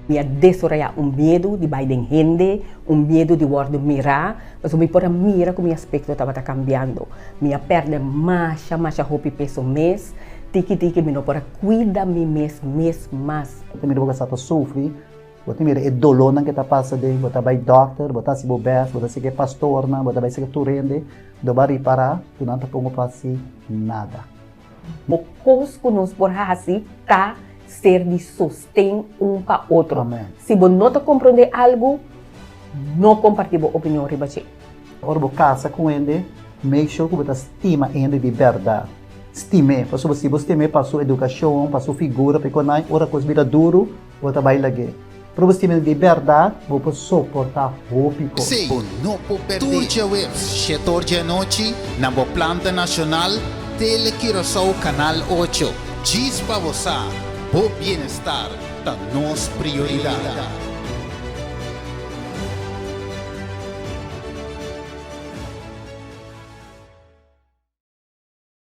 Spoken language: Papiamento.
Mi a desorayá un miedu di bai den hende, un miedu di wòrdu mirá, pasobra mi por a mira ku mi aspekto tabata kambiando. Mi a pèrdè masha, masha hopi peso mes. Tiki tiki mi no por a kuida mi mes mes mas. Bo ta mira bo sa ta sufri, bo ta mira e dolónan ke ta pasa den, bo ta bai dòkter, bo ta hasi bo bèst, bo ta sigui e pastornan, bo ta bai sigui tur hende, do bo a ripará ku nan ta pongo pa hasi nada. Bo kos ku nos por hasi ta ser di sosten un pa otro. Si bo no ta komprondé algu, no kompartí bo opinion riba dje. Ora bo kasa ku hende, make sure ku bo ta stima e hende di bèrdat. Stim'é, pasobra si bo stim'é pa su edukashon, pa su figura, pa e konai, ora kos bira duru, bo ta bai lag'é. Pero bo stim'é di bèrdat, bo por soportá hopi kos. P'esei, bo no por pèrdè. Tur djaweps, shetor djanochi, na bo planta nashonal, Tele Curaçao Kanal ocho. Djis pa bo sa, bo bienestar ta nos prioridat.